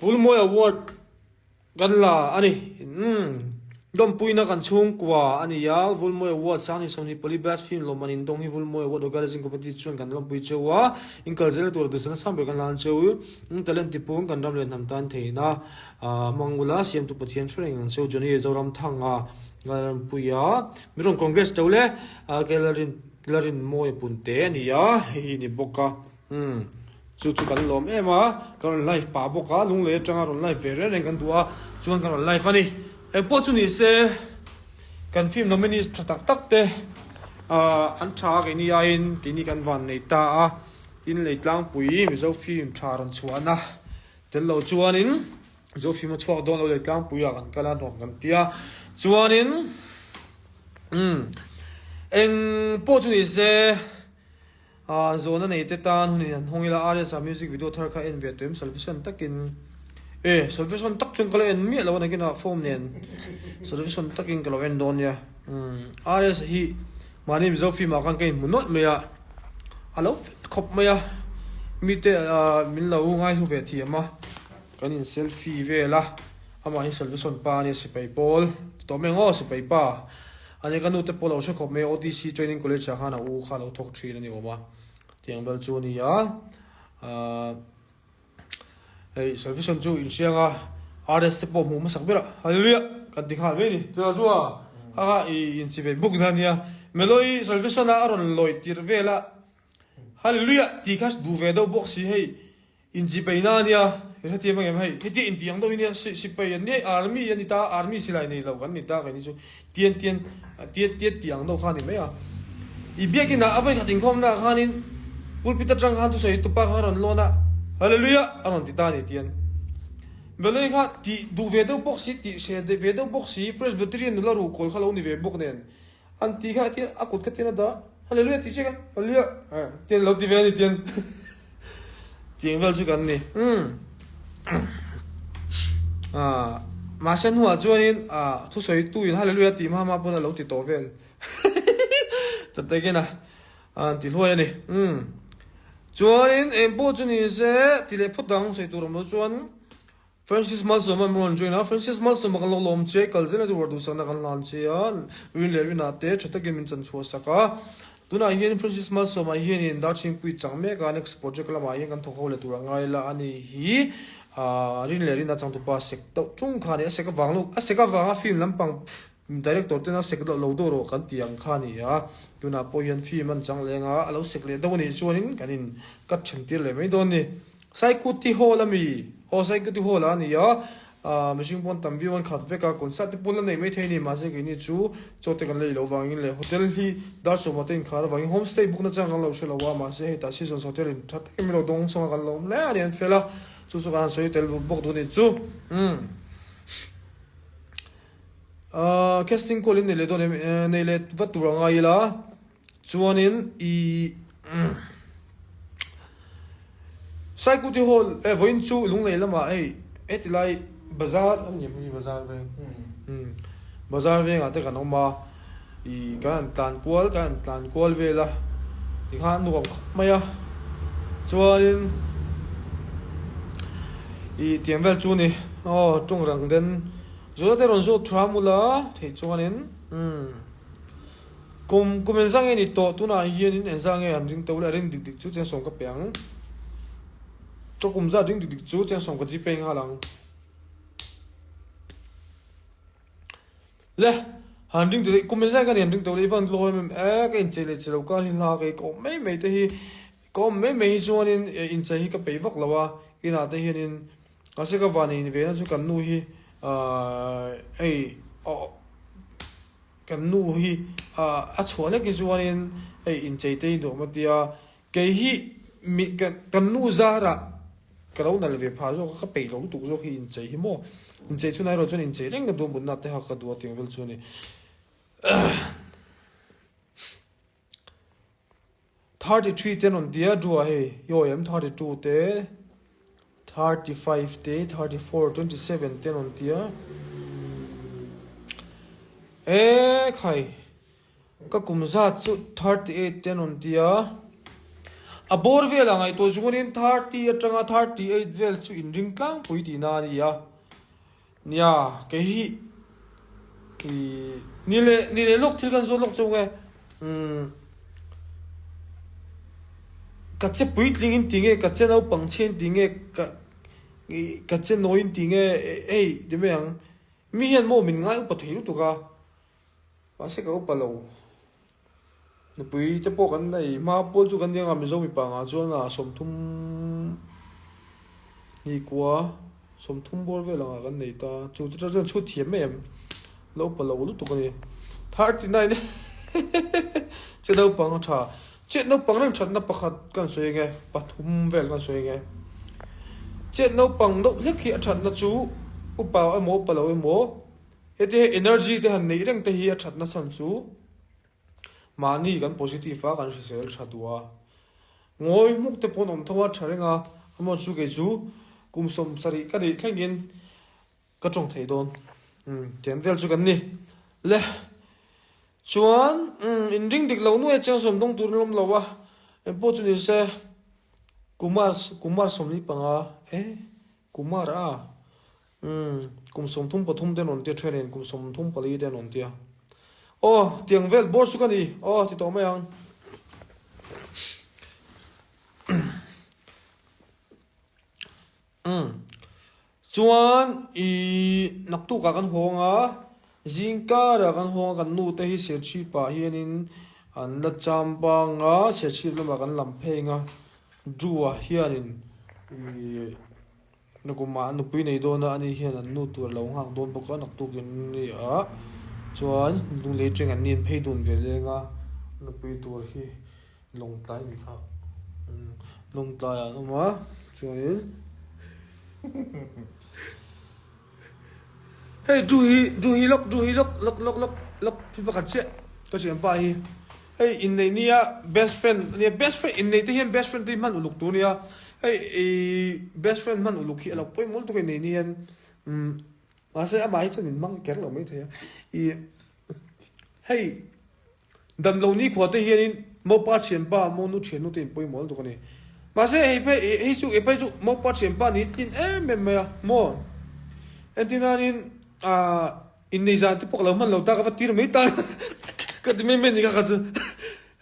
Vulmawi Award kan la a ni. Umm lawmpuina kan chhungkua a ni a, Vulmawi Award 2024 Best Film lawmman indawng hi Vulmawi Award Organising Committee chuan kan lawmpui cheu a, inkal zelna tura duhsakna sang ber kan hlan cheu. In talent tipung kan ram leh hnam tan theihna hmang ula siamtu Pathian hre reng ang cheu Johnny Zoramthanga Lalrampuia mi rawn Congress to le Kelarin Mawi Punte a ni a, hei hi ni bawk a. Umm chu chu kan lawm em a, ka rawn live pah bawk a, lunglei atanga rawn live ve reng reng kan duh a, chuan ka rawn live a ni. Engpawh chu ni se kan film nominees tha tak tak te ah an tha a keini aiin keini kan van nei ta a, tin lei tlangpui Mizo film tha rawn chhuahna tel lo chuanin Mizo film a chhuak dawn lo lei tlangpui ah kan kal a nuam kan ti a, chuanin umm engpawh chu ni se. Aaa zawhna nei te tan hun in han hawng ila RSA music video thar kha en ve tuim salvation takin e salvation tak chuan ka lo en miah lo a nakinah form nen salvation takin ka lo en dawn nia umm RSA hi mahni Mizo film ah khan ka inhmu nawlh mai a a lo fel khawp mai a mite ah min lo ngaihlu ve thiam a kan in selfie vel a amah hi salvation pa a nia sipai pawl ti tawh mai ang aw sipai pa. A ni ka nu te pawh lo hre khawp mai OTC training college ah khan a u kha a lo thawk thin a ni awm a, tiang bel chu a ni a, ahh hei salvation chu inhriang a RS te pawh hmuh hmasak ber a hallelujah kan ti nghal mai a ni chula chu a kha kha ih inchivei buk na a nia Meloi salvation a a rawn lawi tirh vel a hallelujah tih kha duh ve deuh bawk si hei. Inchipeina a nia, i hrethiam ang em hei, hetia inti ang deuh hi nia, sipai an nia, army a ni ta, army silai nei lo kan ni ta kei ni chu, tian tian tiat tiat tih ang deuh kha a ni mai a. I biakinah a vawikhat inkhawmna ah khanin pulpit atang khan thusawi tupa kha a rawn lawn a, Hallelujah a rawn ti ta a ni tian. Belei kha tih duh ve deuh bawk si, tih hre ve deuh bawk si, Presbyterian nula ruhkawl kha lo ni ve bawk nen, An ti kha tian a kut kha tian a dah Hallelujah tih chiah kha Hallelujah eh tian lo ti ve a ni tian tiang vel chu kan ni umm ah mahse hnuah chuanin ah thusawi tu in Hallelujah tih hma hma pawn a lo ti tawh vel tatekin a an ti hluai a ni umm chuanin eng pawh chu ni se ti leh phawt ang sawi tur awm lo chuan. Francis Malsawma an rawn join a, Francis Malsawma kan lo lawm che, kal zel a chu duhsakna kan hlan che a, rin leh rinah te tha takin min chan chhuah sak a, tunah hian Francis Malsawma hianin Darchhingpui chang mek a, next project lamah hian kan thawk ho leh tur a ngai la a ni hi, aah rin leh rina changtupa sek deuh tung kha a ni, a sek avang luh a sek avanga film lampang director ten a sek deuh lo deuh rawh kan tih ang kha a ni a, tunah pawh hian film an chang leng a, a lo sek leh deuh a nih chuanin kan in cut then tir leh mai dawn a ni. Saikuti Hall a mi? Aw Saikuti Hall ah a ni a, ah mihring pawn tam viau an khat vek a, concert te pawn la nei maithei a ni, mahse keini chu chaw te kan la ei loh vangin leh hotel hi dar sawmah te inkhar avangin homestay book na chang kan lo hre lo a, mahse hei tah Seasons Hotel in tha takin min lo dawng sawng a kan lo awm hle a ni an fel a, chu chu kan han sawi tel bawk duh a ni chu umm ah casting call in nei leh dawn em nei leh vat tur a ngai ila. Chuanin i Saikuti Hall eh vawiin chu Lunglei lamah hei heti lai bazar a ni em hei bazar veng umm bazar vengah te kan awm a ih kan han tlan kual kan han tlan kual vel a tikhan a nuam khawp mai a chuanin ih tiang vel chu a ni aw tawng rang den zawhna te rawn zawt tha mula theih chuanin umm. Kum kum engzah nge ni tawh tunah hianin engzah nge han ring to le a ring dik dik chu cheng sawm ka pe ang. Ka kum zat ring dik dik chu cheng sawm ka gpay nghal ang. Le han ring dik kum engzah nge ka ni han ring to le i van hlawh em em e ka inchei leh che lo kar hi hla kei ka awm mai mai te hi ka awm mai mai hi chuanin inchei hi ka peih vak lo a inah te hianin mahse ka van in ve na chu kan nu hi ahh hei aw Kan nu hi a chhuah hlek hi chuanin hei inchei te hi duhawm a tia, kei hi mi kan nu zarah ka lo nal ve phah zawk a, ka peih lo lutuk zawk hi inchei hi maw, inchei chhunah erawh chuan inchei reng ka duh a mutna te hak ka duh a tiang vel chu a ni. 33 te an rawn ti a, Dua hei i awi em 32 te, 35 te, 34, 27 te an rawn ti a, e khai ka kum zat chu 38 te an rawn ti a. A bawr velah ngaihtuah chuanin 30 atanga 38 vel chu inring tlangpui tihna a ni a. Nia, kei hi ih ni leh ni leh lawk thil kan zawt lawk chauh nge umm ka che puitling in ti nge ka che naupang chhia in ti nge ka ih ka che nawi in ti nge hei ti mai ang mi hian maw min ngai upa thei lutuk a mahse ka upa lo. Nupui te pawh kan nei hma pawl chu kan ni anga Mizo mipa angah chuan a 30 nikua 30 bawr vel angah kan nei ta chu te chuan chhut thiam mai em lo upa lo lutuk a ni 39 che naupang a tha che naupang reng thatna pakhat kan sawi ang e pathum vel kan sawi ang e che naupang deuh hlek hi a thatna chu upa emaw upa lo emaw Heti hei energy te han neih reng te hi a thatna chhan chu mahni kan positive a kan hrisel tha duh a, ngawi hmuk te pawh an awm tho a tha reng a, amaw chu kei chu kum 70 ka neih thlengin ka tawng thei dawn umm tiang vel chu kan ni le chuan umm inring dik lo nuai chiang sawm dawng tur an awm lo a engpawh chu ni se Kumar Kumar 45 e Kumar a. Umm, kum 33 te an rawn tia thenin kum 34 te an rawn tia. Aw, tiang vel bawr chu ka ni. Aw, ti tawh mai ang. Umm, chuan i naktukah kan hawng a, zingkarah kan hawng a, kan nu te hi Serchhip-ah hianin an la cham bang a, Serchhip lamah kan lam pheng a, Drew-ah hianin i. Nakumah a nupui nei dawn a, ani hian an nu tur a lo nghak dawn bawk a, naktuk in ni a, chuan lunglei teng an ni an phei dun ve leng a, nupui tur hi lawngtlai ni kha lawngtlai ah an awm a, chuanin hei du hi du hi lawk du hi lawk lawk lawk lawk lawk hi pakhat chiah ka thianpa hi. Hei inneih nia best friend ania best friend inneih te hian best friend te hi hman uluk tur ania hei ih best friend hman uluk hi a lo pawimawh lutuk a inneih ni hian umm mahse amah hi chuan min hmang ker lo maithei a ih hei damlo nikhua te hianin mopa thianpa monu thiannu te in pawimawh lutuk a ni mahse hei phei hei chu hei phei chu mopa thianpa ni tlin em em mai a maw entir nanin ah. Innei zan te pawh ka lo hman lo ta ka va tir mai ta ka ti mai mai ni kha kha chu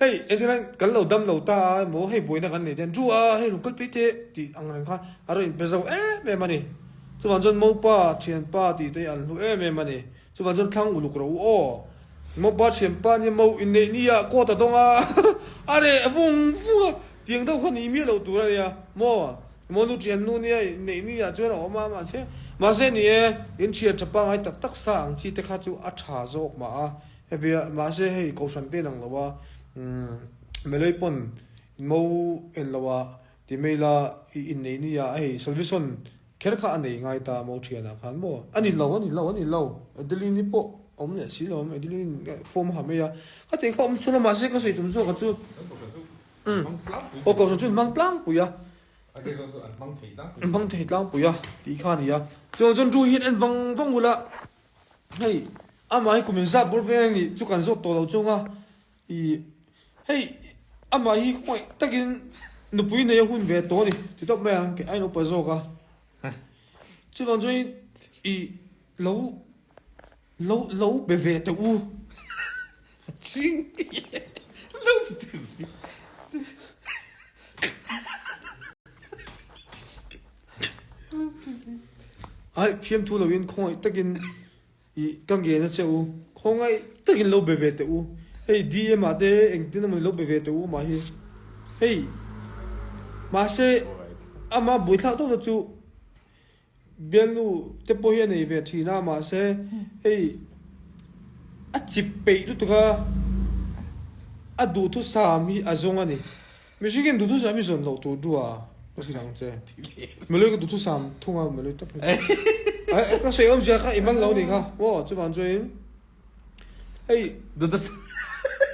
hei engtin an kan lo dam lo ta a emaw hei buaina kan nei ten ru a hei rawn kal phei teh tih ang reng kha a rawn inpe zo em em a ni chuvang chuan mopa thianpa tih te hi an hlu em em a ni chuvang chuan thlang uluk rawh u aw mopa thianpa nia mo inneih ni ah coat a dawng a a reh vung vung a tiang deuh kha nih miah loh tur a nia maw. Maw nu ṭian nu nia neih ni ah chuan a awm a, mahse mahse ni e, in ṭhian ṭha pangngai tak tak sa ang chi te kha chu a ṭha zawk mah a, hei mahse hei kohhran te in ang lo a, umm Melei pawn mo en lo a ti mai la i inneih ni ah hei solution kher kha a nei ngai ta mo ṭhian ah khan maw a ni lo a ni lo a ni lo Adeline-i pawh a awm leh si lo awm Adeline form a ha mai a, khatiang kha awm chhun a mahse ka sawi tum zawk ah chu umm aw kohhran chu in hmang tlangpui a. An hmang thei tlangpui a tih kha a ni a. Chuan chuan Drew hian en vang vang ula hei amah hi kum in zat bawr veng nih chu kan zawt tawh lo chung a ih hei amah hi khawngaih takin nupui nei a hun ve tawh a ni ti tawp mai ang kei a in upa zawk a chuvang chuan ih lo Lo lo be ve teh u. Ching lo be ve. Ai thiamthu lo in khawngaih takin i ka ngen a che u. Khawngaih takin lo be ve teh u. Hei DM ah te engtin emaw ni lo be ve teh u mah hi. Hei mahse ama buaithlak deuh na chu Bialnu te pawh hi a nei ve thin a mahse hei a chip peih lutuk a, a duhthusam hi a zawng a ni. Mihring hian duhthusam hi zawn loh tur dua ka hrilh ang che. Melui ka duhthusam thung a melui tak hi. Ka sawi awmzia kha i man lo a nih kha maw chuvang chuanin hei. Duhthusam.